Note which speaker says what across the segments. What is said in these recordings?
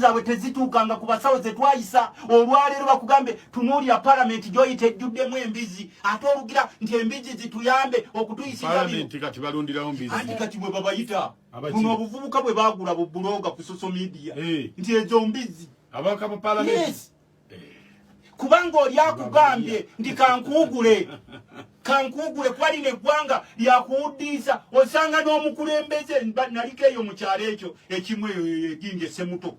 Speaker 1: zaabwe tezituukanga ku basawo ze twayisa. Olwaleero bakugambe tunuulira palamenti gy'oyita ejjuddemu embizi, ate olugira nti embizi zituyambe okutuyisiza bino.
Speaker 2: Palamenti kati balundirawo mbizi.
Speaker 1: Anti kati bwe babayita
Speaker 2: Abaki?
Speaker 1: buno obuvubuka bwe baagula bu buloga ku social media nti ezo mbizi.
Speaker 2: Ababaka ba palamenti.
Speaker 1: Yes. Kubanga oli akugambye nti kankuugule, kankuugule, kuba lino eggwanga lyakuwuddiisa. Osanga n'omukulembeze naliko eyo mu kyalo ekyo ekimu eyo egingi esemuto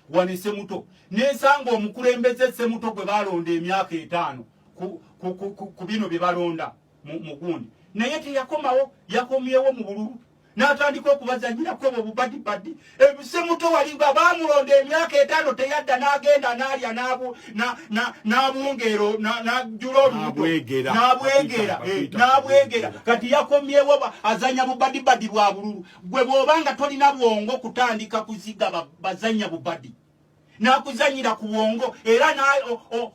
Speaker 1: wano esemuto, nensanga omukulembeze Semuto gwe balonda emyaka 5 ku bino bye balonda mu gundi, naye teyakomawo, yakomyewo mu bululu n'atandika okubazanyirako obwo bubadibadi. Semuto wali bamulonda emyaka 5 teyadda, n'agenda n'alya n'abungeero n'ajjula olubuto.
Speaker 2: N'abwegera.
Speaker 1: N'abwegera,
Speaker 2: Bakuyita
Speaker 1: n'abwegera.
Speaker 2: kubwegera.
Speaker 1: Kati yakomyewo azanya bubadibadi bwa bululu. Gwe bw'obanga tolina bwongo kutandika kuziga bazanya bubadi, n'akuzanyira ku bwongo, era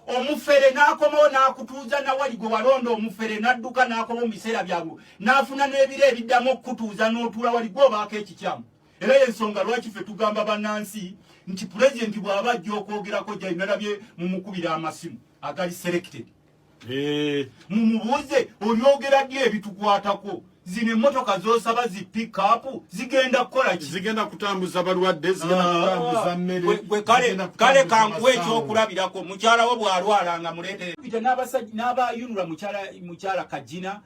Speaker 1: omufere n'akomawo n'akutuuza nawali gwe walonda. Omufere n'adduka n'akoma mu biseera bya bululu, n'afuna n'ebiro ebiddamu okukutuuza n'otuula wali gwe obaako ekikyamu. Era yensonga lwaki ffe tugamba bannansi nti pulezidenti bw'aba ajja okwogerako gyali, nalabye mumukubira amasimu agali selected, mumubuuze olyogera ddi ebitukwatako? Zino emmotoka z'osaba zi pickup zigenda kukola ki?
Speaker 2: Zigenda kutambuza balwadde, zigenda kutambuza mmere.
Speaker 1: Gwe kale
Speaker 2: Zigenda
Speaker 1: kale
Speaker 2: kutambuza
Speaker 1: kankuwa
Speaker 2: basawo.
Speaker 1: Ekyokulabirako, mukyala wo bw'alwala nga muleetere Peter n'abasajja n'abayunula mukyala Kajina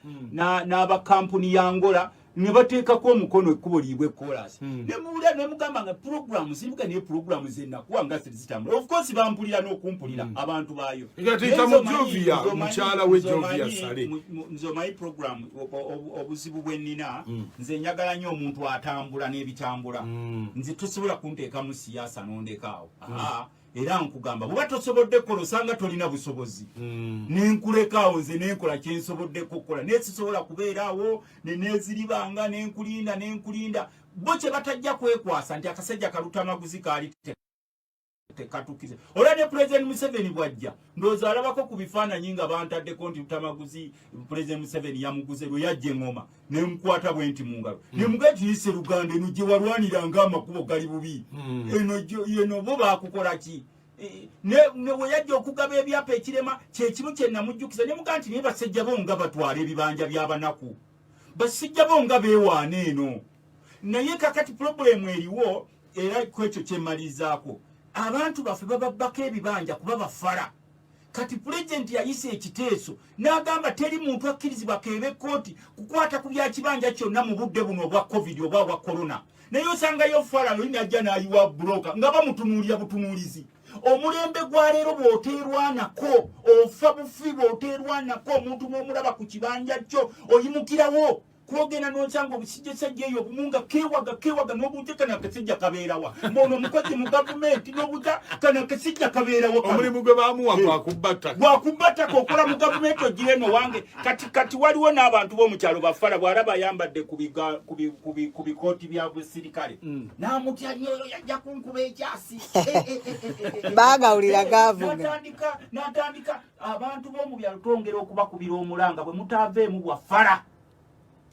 Speaker 1: n'abakampuni ya Angola ne bateekako omukono ekkubo liibwe koolaasi. Ne muwulira ne mugamba nga puroguramu ziribuga, naye puroguramu zenakuwa nga zitambula. Of course bampulira n'okumpulira abantu baayo.
Speaker 2: Nga tuyita
Speaker 1: Naye
Speaker 2: mu Jovia, mukyala we Jovia Sale.
Speaker 1: Nze omanyi program obuzibu bwe nnina, nze njagala nnyo omuntu atambula n'ebitambula. Nze tosobola kunteekamu siyaasa n'ondekaawo. Aa, era nkugamba bw'oba tosobodde kukola, osanga tolina busobozi, nenkulekaawo nze nenkola kyensoboddeko okukola, naye sisobola kubeera awo neneeziribanga nenkulinda nenkulinda. Bo kye batajja kwekwasa nti akasajja kalutamaguzi kaali tekatukize. Olwa ne President Museveni bwajja, ndowooza alabako ku bifaananyi nga bantaddeko nti Lutamaguzi President Museveni yamuguze. Lwe yajja eŋŋoma nenkwata bwe nti mu ngalo, nemuga nti yise Luganda eno gye walwaniranga amakubo gali bubi, eno eno bo baakukola ki? Ne we yajja okugaba ebyapa ekirema kyekimu kye namujjukiza, ne mugaa nti naye basajja bo nga batwala ebibanja by'abanaku, basajja bo nga beewaana eno. Naye kakati pulobulemu eriwo, era kwekyo kyemalizaako, abantu baffe bababbako ebibanja kuba bafala. Kati pulezidenti yayisa ekiteeso n'agamba teri muntu akkirizibwa keebe kooti kukwata ku byakibanja kyonna mu budde buno obwa COVID oba obwa corona. Naye osangayo fala loli najja n'ayiwa buloka nga bamutunuulira butunuulizi. Omulembe gwa leero bw'oteerwanako ofa bufi. Bw'oteerwanako omuntu n'omulaba ku kibanja kyo, oyimukirawo kwogenda nonsanga obusijjasajja eyo obumu nga kewaga kewaga n'obuuza, kano akasajja kabeerawa? Mbono omukozi mu gavumenti, n'obuuza, kano akasajja kabeerawa kano?
Speaker 2: Omulimu gwe bamuwa gwakubba ttaka.
Speaker 1: Gwakubba ttaka. Okola mu gavumenti ogira eno wange. Kati waliwo n'abantu b'omukyalo bafala. Bw'alaba ayambadde ku bikooti bya busirikale n'amutya nnyo, oyo yajja kunkuba ekyasi.
Speaker 3: Baagawulira gaavuga.
Speaker 1: N'atandika abantu b'omu byalo twongera okubakubira omulanga, bwe mutaaveemu bwafala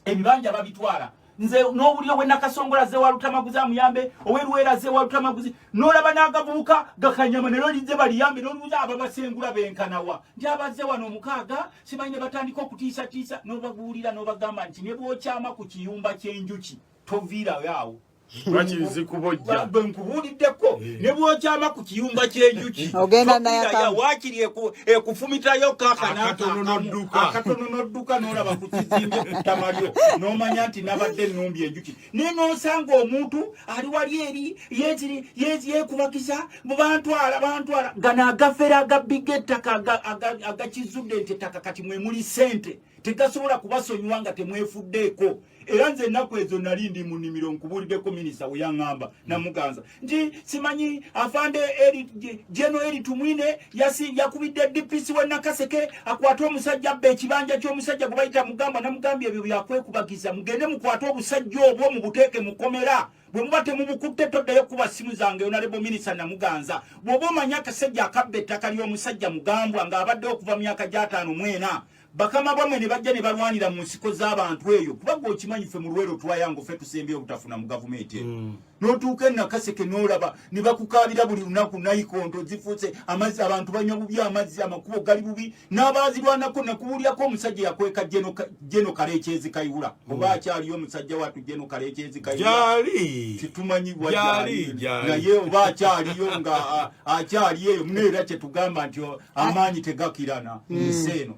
Speaker 1: ebibanja babitwala. Nze n'obulyo bwe Nakasongola ze Walutamaguzi amuyambe, oweruwera ze Walutamaguzi, n'olaba n'agavubuka gakanyama ne lolizze baliyambe, n'olubuuza ababasengula benkanawa nti abazze wano omukaaga simanyi, ne batandika okutiisatiisa. N'obabuulira n'obagamba nti ne bw'okyama ku kiyumba ky'enjuki toviirayo awo.
Speaker 2: Lwaki zikubojja?
Speaker 1: Bwe nkubuuliddeko, ne bw'okyama ku kiyumba ky'enjuki
Speaker 3: Ogenda naye
Speaker 1: toviirayo, waakiri ekufumitayo kaka.
Speaker 2: Akatono n'odduka.
Speaker 1: Akatono n'odduka, n'olaba ku kizimbe ku ttama lyo n'omanya nti nabadde ennumbi enjuki. Naye n'osanga omuntu ali wali eri yeeziri yeezi yeekubagiza bantwala bantwala. Gano agafera agabbiga ettaka agakizudde nti ettaka kati mwe muli ssente, tegasobola kubasonyiwa nga temwefuddeeko. Era nze ennaku ezo nali ndi mu nnimiro, nkubuuliddeko minisita we yaŋŋamba Namuganza nti simanyi afande eri Geno Eri Tumwine yakubidde DPC we Nakaseke akwate omusajja abba ekibanja ky'omusajja gwe bayita Mugamba. Namugambye ebyo byakwekubagiza, mugende mukwate obusajja obwo mubuteeke mukomera. Bwe muba temubukutte, toddayo kuba simu zange. Honorable Minister Namuganza, bw'oba omanyi akasajja akabba ettaka ly'omusajja Mugambwa ng'abadde okuva mu myaka gy'ataano mu ena. Bakama bamwe ne bajja ne balwanira mu nsiko z'abantu eyo, kuba gwe okimanyi ffe mu Luweero twayangu ffe tusembye obutafuna mu gavumenti eno. N'otuuka e Nakaseke n'olaba ne bakukaabira buli lunaku, nayikonto zifuuse amazzi, abantu banywa bubi amazzi, amakubo gali bubi. N'abaazirwanako nakubuulyako omusajja yakweka General Kalekyezi Kayihura, oba akyaliyo omusajja wattu General Kalekyezi Kayihura?
Speaker 2: Gyali.
Speaker 1: Titumanyi
Speaker 2: Gyali,
Speaker 1: wajali.
Speaker 2: Gyali.
Speaker 1: Naye oba akyaliyo nga akyali eyo muneera, kyetugamba nti amaanyi tegakirana, nsi eno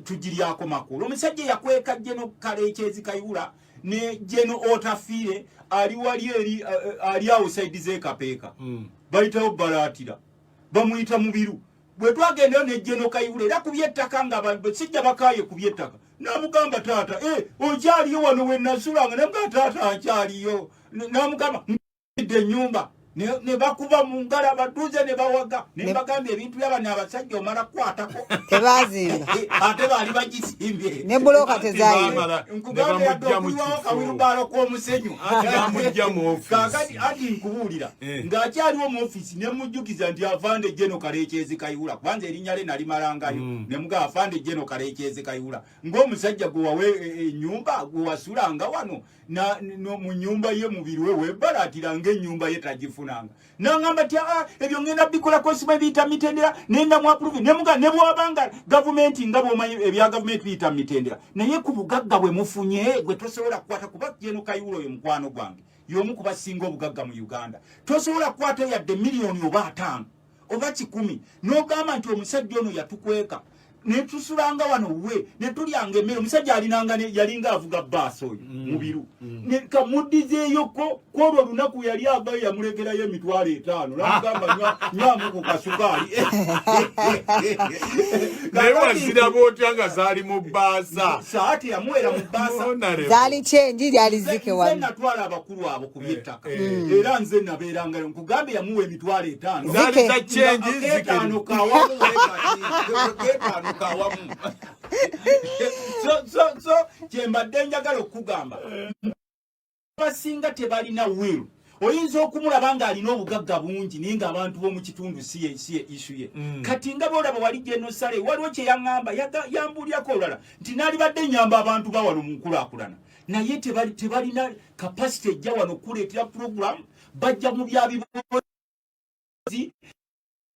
Speaker 1: tugiryako makulu. Omusajja yakweka General Kalekyezi Kayihura ne General Otafiire ali wali eri ali awo side z'ekapeeka, bayitawo Balaatira, bamuyita Mubiru. Bwe twagendayo ne General Kayihura era ku byettaka nga sijja bakaye ku byettaka, namugamba, "Taata, eh, okyaliyo wano we nasulanga?" Namugamba, "Taata, nkyaliyo." Namugamba dde ennyumba ne bakuba mu ngalo abatuuze ne bawaga ne bagamba ebintu byabano abasajja omala kukwatako.
Speaker 3: Tebazimba.
Speaker 1: Ate baali bagisimbye.
Speaker 3: Ne bulooka tezayiwe.
Speaker 2: Baamala ne
Speaker 1: Nkugambye yadde
Speaker 2: bamugja mu
Speaker 1: okuyiwawo
Speaker 2: kifo.
Speaker 1: kawirubaalo k'omusenyu.
Speaker 2: Anti bamugja mu ofiisi.
Speaker 1: Kaakati ati nkubuulira, ng'akyaliwo mu ofiisi, ne mujjukiza nti afande General Kalekyezi Kayihura, kubanza erinnya lye nalimalangayo, ne mugamba, "Afande General Kalekyezi Kayihura, ng'omusajja gwe wawe ennyumba gwe wasulanga wano mu nnyumba ye mubiri we webbalaatira ng'ennyumba ye tagifunanga." Nangamba ti, "Ah, ebyo ngenda bikolako, sima biyita mitendera, nenda mu approve." Nemuga ne bwabanga gavumenti, nga bwomanyi ebya gavumenti biyita mitendera, naye ku bugagga bwe mufunye gwe tosobola kukwata, kuba General Kayihura oyo mukwano gwange, y'omu ku basinga obugagga mu Uganda, tosobola kukwata yadde miliyoni oba 50 oba 100 n'ogamba nti omusajja ono yatukweka netusulanga wano we netulyanga emmere. Omusajja alinanga yalinga avuga baasi oyo Mubiru. Kamuddizeeyoko kwolwo olunaku yali avayo yamulekerayo emitwalo 50, namugamba, "Nywamu ku kasukaali."
Speaker 2: Naye waziraba otya nga zaali mu bbaasa?
Speaker 1: Saati yamuwera mu bbaasa.
Speaker 2: Honorable.
Speaker 3: Zaali kyenji lyali zike
Speaker 1: Nze
Speaker 3: wano.
Speaker 1: natwala abakulu abo ku byettaka, era nze nabeerangayo. Nkugambe yamuwa emitwalo 50.
Speaker 2: Zaali
Speaker 3: Zike.
Speaker 2: za kyenji.
Speaker 1: Keetaano
Speaker 2: Zike.
Speaker 1: kawamu wekati, keetaano kawamu. So kyembadde njagala okukugamba, abasinga tebalina will. Oyinza okumulaba ng'alina obugagga bungi, naye ng'abantu b'omu kitundu si ye issue ye. Kati nga boolaba wali General Saleh, waliwo kye yaŋŋamba, yambuulyako olulala nti naalibadde nyamba abantu ba wano mu nkulaakulana, naye tebalina capacity ejja wano okuleetera program. Bajja mu byabibozi,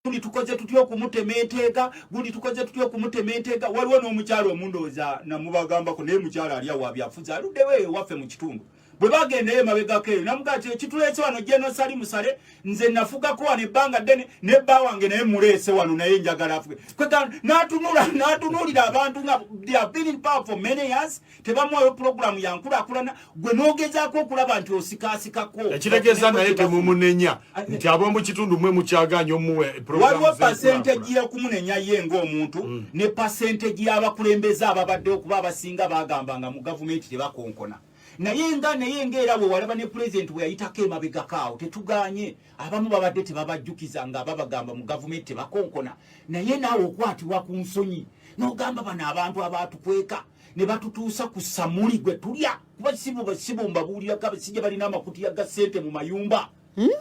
Speaker 1: gundi tukoze tutya okumutema enteega, gundi tukoze tutya okumutema enteega. Waliwo n'omukyalo omundowooza namubagambako, naye mukyalo ali awo abyafuzi aluddewo eyo ewaffe mu kitundu. Bwe bagendayo emabegako eyo namugaa ti ekituleese wano General Salim Saleh, nze nafugako wano ebbanga ddene nebba wange, naye muleese wano, naye njagala afuge. Kwega n'atunula n'atunuulira abantu nga they have been in power for many years, tebamuwayo puroguramu yankulaakulana. Gwe n'ogezaako okulaba nti osikaasikako.
Speaker 2: Ekitegeeza naye temumunenya nti ab'omu kitundu mwe mukyaganya omuwe
Speaker 1: Waliwo percentage y'okumunenya ye ng'omuntu ne percentage y'abakulembeze ababadde, okuba abasinga bagambanga mu gavumenti tebakonkona. Naye ngaera bwe walaba ne pulezidenti bwe yayitako emabegako awo, tetuganye abamu babadde tebabajjukiza nga babagamba mu gavumenti tebakonkona, naye naawe okwatibwa ku nsonyi n'ogamba bano abantu abatukweka ne batutuusa ku samuli gwe tulya, kuba sibumbabuulirako abasijja balina amakutiya ga ssente mu mayumba.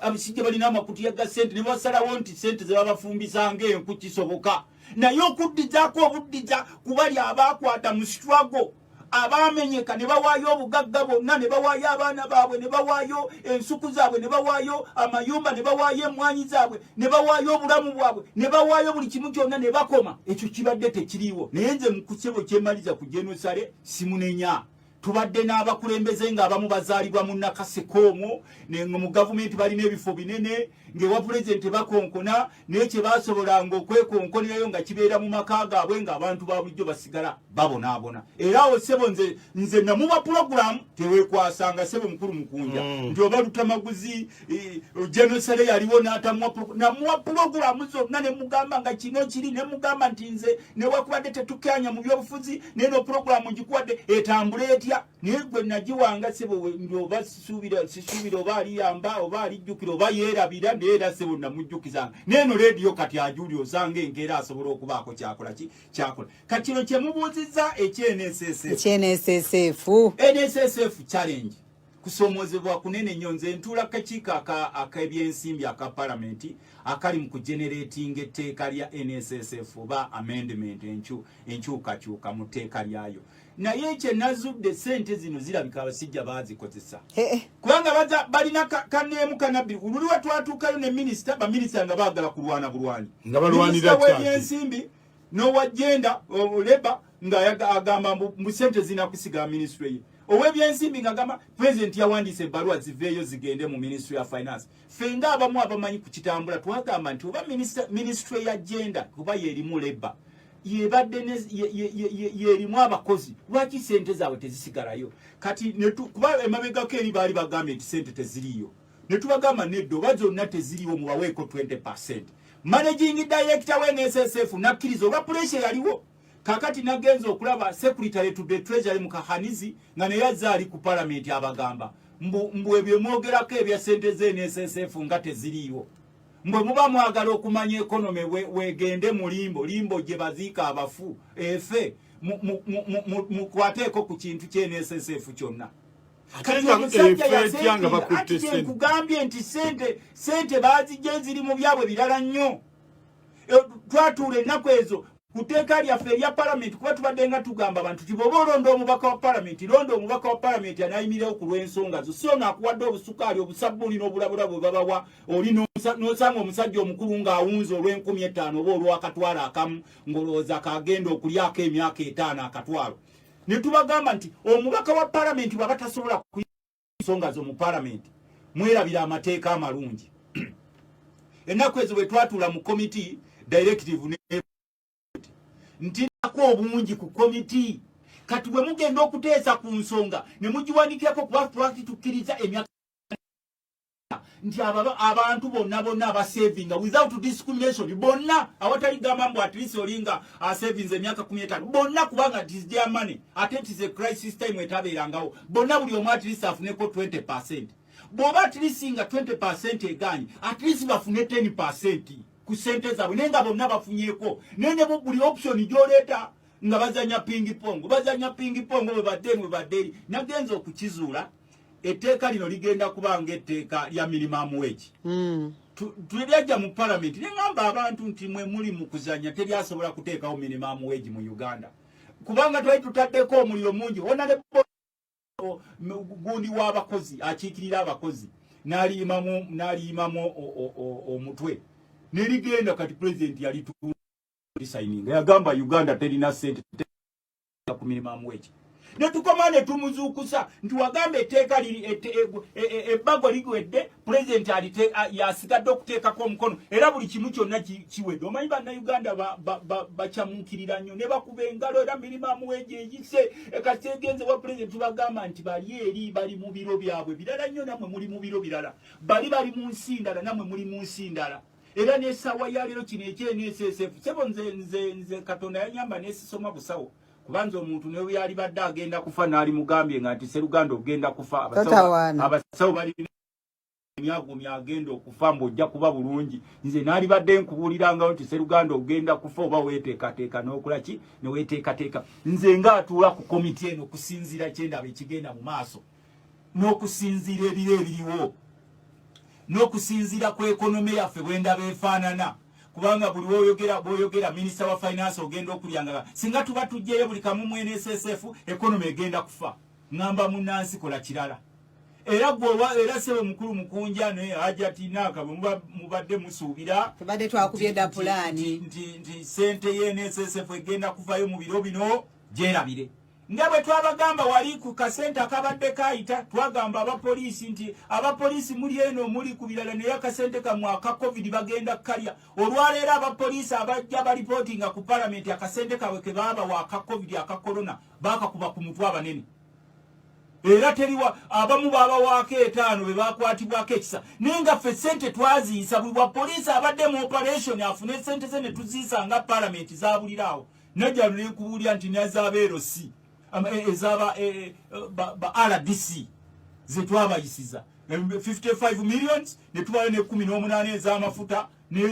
Speaker 1: Abasijja balina amakutiya ga ssente ne basalawo nti ssente ze babafumbisa ng'enku kisoboka, naye okuddizaako obuddiza kubali abakwata mu struggle, abamenyeka ne bawaayo obugagga bwonna, ne bawaayo abaana baabwe, ne bawaayo ensuku zaabwe, ne bawaayo amayumba, ne bawaayo emmwanyi zaabwe, ne bawaayo obulamu bwabwe, ne bawaayo buli kimu kyonna ne bakoma. Ekyo kibadde tekiriiwo. Naye nze mukusebo kyemaliza ku General Saleh, simunenya. Tubadde n'abakulembeze ng'abamu bazaalibwa mu Nakaseke omwo mu gavumenti balina ebifo binene, ng'ewa pulezidenti tebakonkona, naye kye basobolanga okwekonkonerayo nga kibeera mu maka gaabwe, ng'abantu ba bulijjo basigala babonaabona. Era awo sebo nze namuwa pulogulamu teweekwasanga, sebo mukulu Mukunja, nti oba Lutamaguzi, General Saleh yaliwo n'atamuwa, namuwa pulogulamu zonna ne mugamba nga kino kiri, ne mugamba nti nze newakubadde tetukkanya mu byobufuzi, naye no pulogulamu ngikuwadde etambule etya. Naye gwe nagiwanga sebo nti oba sisuubira oba aliyamba oba alijjukira oba yeerabira, naye era sebo namujjukizanga. Neeno leediyo kati ajuli osanga enkeera asobola okubaako kyakola ki kyakola. Kati kino kyemubuuzizza ekye NSSF.
Speaker 3: Ekye NSSF.
Speaker 1: NSSF challenge. Kusoomozebwa kunene nnyo. Nze ntuula kakiiko ak'ebyensimbi aka palamenti akali mu kugeneratinga etteeka lya NSSF oba amendment, enkyukakyuka mu tteeka lyayo. Naye kyenazudde, sente zino zirabika abasijja bazikozesa, kubanga baza balina kaneemu kanabbiri. Luli we twatuukayo ne minisita, baminisita nga baagala kulwana bulwanyi.
Speaker 2: Nga balwanira
Speaker 1: Minisita
Speaker 2: kyaki?
Speaker 1: w'ebyensimbi n'owa gender, labour, nga agamba mbu sente zirina kusigala ministry ye. Ow'ebyensimbi ng'agamba president yawandiise ebbaluwa ziveeyo zigende mu Ministry ya Finance. Ffe ng'abamu abamanyi ku kitambula twagamba nti oba ministry ya gender oba yerimu labour, yebadde yerimu abakozi, lwaki sente zaabwe tezisigalayo? Kati kuba emabegako eri baali bagambye nti sente teziriiyo, ne tubagamba nedda, oba zonna teziriiwo mubaweeko 20. Managing director wa NSSF nakkiriza olwa pressure yaliwo. Kakati nagenza okulaba Secretary to the Treasury Muhakanizi nga naye azze ali ku palamenti abagamba mbu ebyo mwogerako ebya sente ze NSSF nga teziriiwo, mbwe muba mwagala okumanya economy wegende mu limbo limbo gye baziika abafu efe, mukwateeko ku kintu kye NSSF kyonna.
Speaker 2: Ate nga
Speaker 1: Omusajja
Speaker 2: efe etya nga bakutte
Speaker 1: ati
Speaker 2: sente?
Speaker 1: Nkugambye nti sente bazijja ziri mu byabwe birala nnyo. Twatuula ennaku ezo ku tteeka lyaffe erya palamenti, kuba tubadde nga tugamba abantu ti bw'oba olonda omubaka wa palamenti, londa omubaka wa palamenti anayimirawo ku lw'ensonga zo, si ono akuwadde obusukaali, obusabbuuni n'obulabula bwe babawa. Oli n'osanga omusajja omukulu ng'awunza olw'enkumi 5 oba olw'akatwalo akamu, ng'olowooza kagenda okulyako emyaka 5 akatwalo. Ne tubagamba nti omubaka wa palamenti bw'aba tasobola ensonga zo mu palamenti, mwerabira amateeka amalungi. Ennaku ezo bwe twatuula mu komiti, directive ne nti nako obungi ku komiti. Kati bwe mugenda okuteesa ku nsonga ne mugiwanikirako, kuba twaki tukkiriza emyaka nti abantu bonna bonna abasavinga without discrimination, bonna, awatali gamba mbu at least olinga asavinze emyaka 15, bonna, kubanga it is their money, ate it is a crisis time etabeerangawo, bonna buli omu at least afuneko 20. Bw'oba at least nga 20 eganye, at least bafune 10 ku sente zaabwe, naye nga bonna bafunyeeko. Naye ne buli option gy'oleeta nga bazanya ping pong, bazanya ping pong, bwe badde eno, bwe badde eri. Nagenza okukizuula, etteeka lino ligenda kuba ng'etteeka lya minimum wage. Tweryajja mu palamenti, neŋŋamba abantu nti mwe muli mu kuzanya, teryasobola kuteekawo minimum wage mu Uganda, kubanga twali tutaddeko omuliro mungi. Honorable gundi w'abakozi akiikirira abakozi n'aliyimamu omutwe nerigenda. Kati president yalitusayininga, yagamba Uganda terina sente ku minimum wage. Netukoma ne tumuzuukusa nti wagamba etteeka liri ebbago ligwedde, pulezidenti yasigadde okuteekako omukono, era buli kimu kyonna kiwedde. Omanyi bannayuganda bakyamuukirira nnyo ne bakuba engalo, era minimum wage eyise kati egenze wa pulezidenti. Tubagamba nti bali eri bali mu biro byabwe birala nnyo, nammwe muli mu biro birala. Bali bali mu nsi ndala, nammwe muli mu nsi ndala. Era n'essaawa ya leero kino ekye NSSF, sebo, nze Katonda yanyamba nesisoma busawo, kubanza omuntu ne yali badde agenda kufa n'ali mugambye nga nti Seruganda ogenda kufa,
Speaker 3: Totawaana.
Speaker 1: abasawo balina emyagumya agenda okufa mbw'ojja kuba bulungi. Nze naalibadde nkubuulirangawo nti Seruganda ogenda kufa, oba weeteekateeka n'okola ki ne weeteekateeka. Nze ng'atuula ku komiti eno, okusinziira kyendaba ekigenda mu maaso n'okusinziira ebiro ebiriwo n'okusinziira ku economy yaffe bwendaba efaanana, kubanga buli woyogera bwoyogera minisita wa finance ogenda okulya nga singa tuba tujjeyo buli kamu mu NSSF, economy egenda kufa. Ŋŋamba munnansi kola kirala. Era gwe era sebe mukulu mukunja ne Hajati Naaka, bwe muba mubadde musuubira
Speaker 3: Tubadde twakubye dda pulaani.
Speaker 1: nti sente ye NSSF egenda kuvayo mu biro bino, gyerabire. Nga bwe twabagamba wali ku kasente akabadde kayita, twagamba abapoliisi nti abapoliisi muli eno muli ku birala, naye akasente kammwe aka COVID bagenda kukalya. Olwaleero abapoliisi abajja balipootinga ku palamenti, akasente kaabwe ke baabawa aka COVID, aka korona, baakakuba ku mutwe abanene. Era teriwa abamu babawaako 5 be bakwatibwako ekisa, naye nga ffe sente twaziyisa. Buli bwa poliisi abadde mu operation afune sente ze ne tuziisa nga palamenti zabuliraawo. Najja nenkubuulira nti nezaba LC, ezaba ba RDC zetwabayisiza 55 millions, ne tubayo ne 18 ez'amafuta,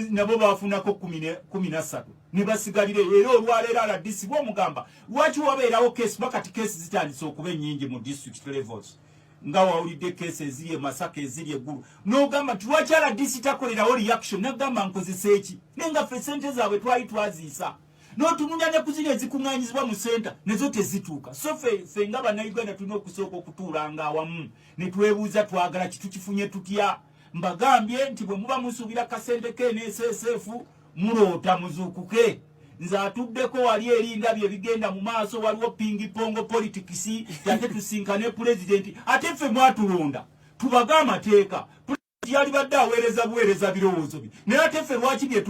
Speaker 1: nabo bafunako 13 ne basigalira. Era olwaleero RDC bwomugamba lwaki wabeerawo case, bakati case zitandise okuba ennyingi mu district levels. Nga wawulidde case eziri e Masaka, eziri eggulu, n'ogamba nti lwaki RDC takolerawo reaction? Nagamba nkozesa eki? Naye nga ffe sente zaabwe twali twaziisa, n'otunulya ne ku zino ezikuŋŋaanyizibwa mu center, nezo tezituuka. So ffe nga Bannayuganda tulina okusooka okutuulanga awamu ne twebuuza, twagala kitukifunye tutya? Mbagambye nti bwe muba musuubira kasente ke NSSF, muloota, muzuukuke. Nze atuddeko wali eri ndabye ebigenda mu maaso. Waliwo ping pong politics, ate tusinkane pulezidenti, ate ffe mwatulonda tubage amateeka. Yalibadde aweereza buweereza birowoozo bye, naye ate ffe lwaki bye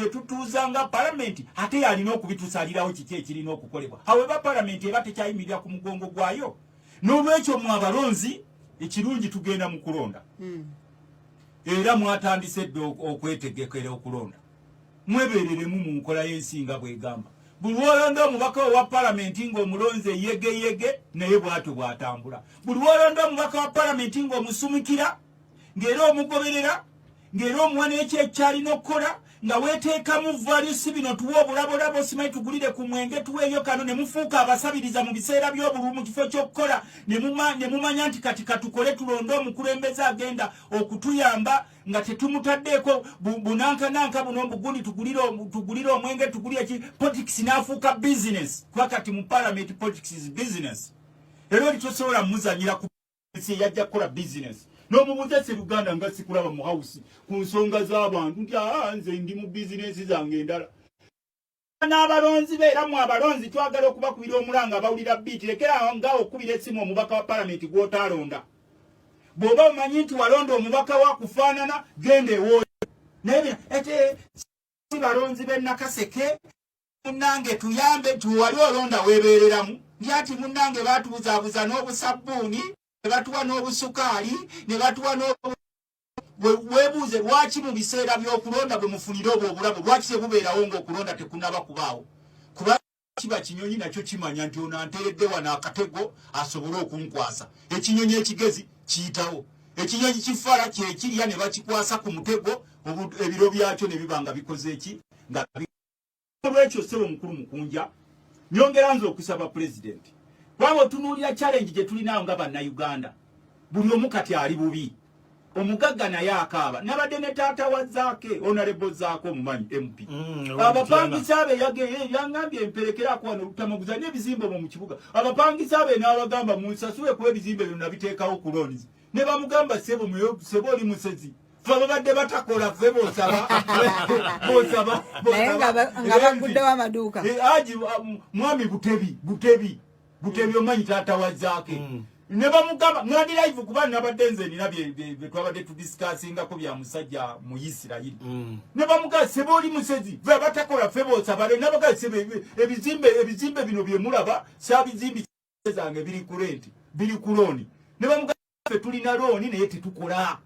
Speaker 1: tutuuzanga palamenti ate yalina okubitusalirawo kiki ekirina okukolebwa? However, palamenti eba tekyayimirira ku mugongo gwayo. N'olwekyo mu abalonzi, ekirungi tugenda mu kulonda, era mwatandise dde okwetegekera okulonda. Mwebereremu mu nkola y'ensi nga bwegamba. Buli lwolonda omubaka owa palamenti ng'omulonzi eyegeyege, naye bw'atyo bw'atambula. Buli lwolonda omubaka wa palamenti ng'omusumikira, ng'era omugoberera, ng'era omuwa n'ekyo ekyalina okukola, nga weeteekamu value, si bino tuwe obulabolabo, simanyi tugulire ku mwenge, tuweeyo kano, ne mufuuka abasabiriza mu biseera by'obululu mu kifo ky'okukola, ne mumanya nti kati katukole tulonde omukulembeze agenda okutuyamba nga tetumutaddeeko bunankananka buno mbugundi tugulire omwenge, tugulire ki. Politics n'afuuka business, kuba kati mu parliament politics is business, era oli tosobola muzanyira ku nsi, yajja kukola business. N'omubuuza, Seruganda, nga sikulaba mu house ku nsonga z'abantu? Nti aa, nze ndi mu bizinesi zange endala n'abalonzi be. Era mu abalonzi twagala okubakubira omulanga abawulira biiti, lekera nga okubira essimu omubaka wa palamenti gw'otaalonda. Bw'oba omanyi nti walonda omubaka wa kufaanana, genda ewooyo. Naye ete si balonzi b'e Nakaseke, munnange tuyambe nti wali olonda weebeereramu ndi ati munnange baatubuzaabuza n'obusabbuuni, ne batuwa n'obusukaali, ne batuwa n'obu. Weebuuze lwaki mu biseera by'okulonda bwe mufunire obwo obulabo, lwaki tebubeerawo ng'okulonda tekunaba kubaawo? Kuba kiba kinyonyi nakyo kimanya nti ono anteredde wano akatego asobole okunkwasa. Ekinyonyi ekigezi kiyitawo, ekinyonyi kifala kyekirya ne bakikwasa ku mutego, ebiro byakyo ne biba nga bikoze eki nga. Olwekyo, ssebo mukulu Mukunja, nyongera nze okusaba pulezidenti, kubanga otunuulira challenge gye tulinawo nga Bannayuganda, buli omu kati ali bubi, omugagga naye akaaba. Nabadde ne taata wa Zaake, Honorable Zaake omumanyi, MP. Abapangisa abe yangambye emperekerako wano olutamaguza n'ebizimbe omwo mu kibuga. Abapangisa abe n'abagamba, munsasule kuba ebizimbe bino nabiteekawo ku loans. Ne bamugamba, sebo, sebo, oli musezi, fe ababadde batakola ffe bosaba bosaba.
Speaker 3: Naye nga baguddewo amaduuka.
Speaker 1: Aji mwami Butebi, Butebi, Butebi, omanyi taata wa Zaake. Ne bamugamba ngandi live, kuba nabadde nze nina bye twabadde tudiscussingako bya musajja mu Isirayiri. Ne bamugamba, sebe, oli musezi, fe abatakola ffe bosaba. Nabagamba, sebe, ebizimbe bino bye mulaba sabizimbi zange, biri ku rent, biri ku loan. Ne bamugamba, ffe tulina loan naye tetukola.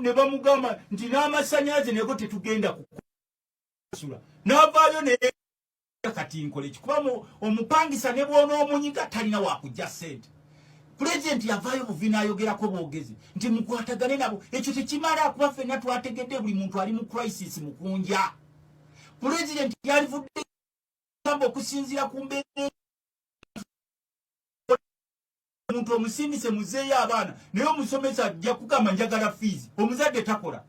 Speaker 1: Ne bamugamba nti n'amasanyalaze nego tetugenda kukusula. N'avaayo naye kati nkole ki? Kuba omupangisa ne bw'onoomunyiga talina wakujja ssente. Pulezidenti yavaayo buvi n'ayogerako bwogezi nti mukwatagane nabo. Ekyo tekimala, kuba ffenna twategedde buli muntu ali mu crisis. Mukunja, pulezidenti yalivudde gamba okusinziira ku mbeera, omuntu omusindise muzeeyo abaana, naye omusomesa ajja kugamba njagala fees, omuzadde takola.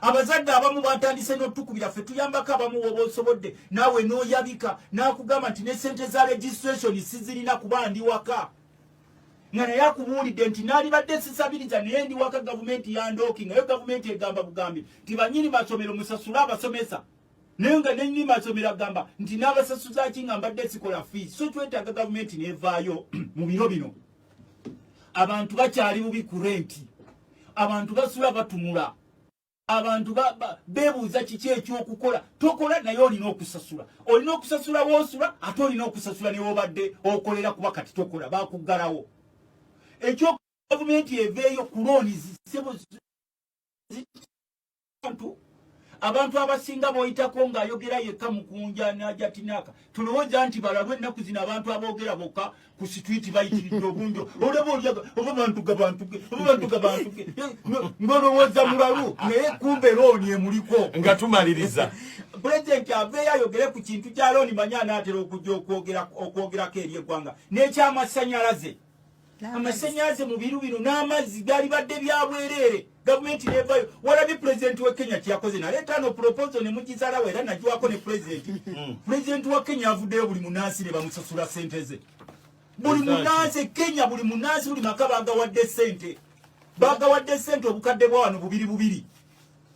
Speaker 1: Abazadde abamu batandise n'otukubira ffe tuyambako abamu, woba osobodde naawe n'oyabika, n'akugamba nti ne sente za registration sizirina kuba ndi waka, nga naye akubuulidde nti naalibadde sisabiriza naye ndi waka, gavumenti yandooki. Naye gavumenti egamba bugambi nti banyini masomero musasule abasomesa, naye nga nenyini masomero agamba nti n'abasasuza ki nga mbadde sikola fees? So twetaaga gavumenti nevaayo mu biro bino. Abantu bakyali bubi ku rent, abantu basula batunula, abantu beebuuza kiki ekyokukola. Tokola naye olina okusasula, olina okusasula woosula, ate olina okusasula newobadde okolera, kuba kati tokola, bakuggalawo. Ekyo gavumenti eveeyo ku loan sebo. Abantu abasinga boyitako ng'ayogera yekka, Mukunja najatinaka, tulowooza nti balalu. Ennaku zino abantu aboogera bokka ku street bayitiridde obungi. Olaba olyaga oba bantu gabantuge, oba bantu gabantuge, ng'olowooza mulalu, naye kumbe loan emuliko.
Speaker 2: Nga tumaliriza,
Speaker 1: pulezidenti aveeyo ayogere ku kintu kya loan. Manyi anaatera okujja okwogerako eri eggwanga n'ekyamasanyalaze. Amasannyalaze mu biro bino n'amazzi galibadde byabwereere, gavumenti nevayo. Walabye pulezidenti wa Kenya kyeyakoze, naleeta no proposal ne mugizalawo, era nagiwako ne pulezidenti. Pulezidenti wa Kenya avuddeyo, buli munansi ne bamusasula sente ze, buli munansi e Kenya, buli munansi, buli maka bagawadde sente, bagawadde sente obukadde bwa wano bubiri bubiri.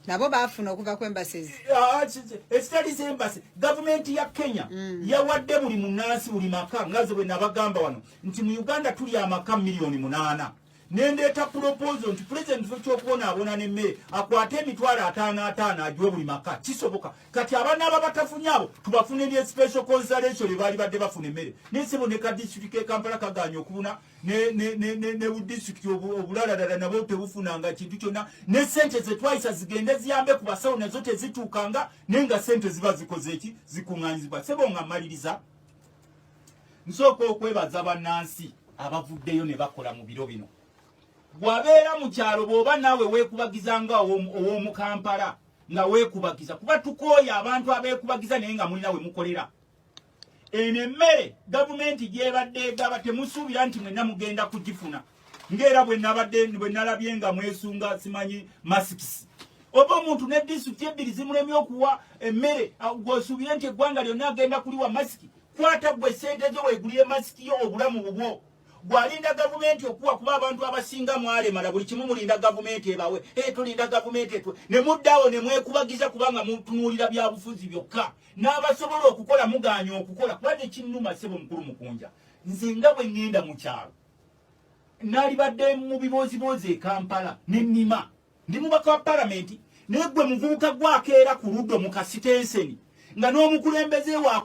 Speaker 3: Nabo bafuna okuva ku embassies.
Speaker 1: Ah, ekitali z'embassy, gavumenti ya Kenya yawadde buli munansi, buli maka. Ngaze bwe nabagamba wano nti mu Uganda tuli amaka 8 million, nendeeta proposal nti pulezidenti ffe kyokubonaabona nemmere akwate 550,000 agiwe buli maka. Kisoboka. Kati abanaaba batafunye abo tubafune ne special consideration, baali badde bafuna emmere. Nensebo ne ka disitulikiti e Kampala kaganye okubuna ne budisitulikiti obulalalala nabo tebufunanga kintu kyonna, ne sente zetwayisa zigende ziyambe ku basawo nazo tezituukanga, naye nga sente ziba zikoze eki, zikuŋŋaanyizibwa. Sebo, nga mmaliriza, nsooka okwebaza bannansi abavuddeyo ne bakola mu biro bino. Bw'abeera mu kyalo, bw'oba naawe weekubagiza nga ow'omu Kampala nga weekubagiza, kuba tukooye abantu abeekubagiza naye nga mulina we mukolera. Eno emmere gavumenti gyebadde egaba, temusuubira nti mwenna mugenda kugifuna, ng'era bwe nabadde bwe nalabye nga mwesunga simanyi masks, oba omuntu ne disitulikiti ebbiri zimulemye okuwa emmere, gw'osuubire nti eggwanga lyonna agenda kuliwa masiki? Kwata gwe sente zo weegulire masiki yo, obulamu bubwo. Gwalinda gavumenti okuwa, kuba abantu abasinga mwalemala, buli kimu mulinda gavumenti ebawe. E, tulinda gavumenti etwe, ne muddaawo ne mwekubagiza kubanga mutunuulira byabufuzi byokka, n'abasobola okukola mugaanya okukola. Kuba tekinnuma, ssebo mukulu Mukunja, nze nga bwe ŋŋenda mu kyalo, naalibadde mu bibooziboozi e Kampala ne nnima, ndi mubaka wa palamenti, naye gwe muvubuka gwakeera ku luddo mu kasitenseni nga n'omukulembeze wa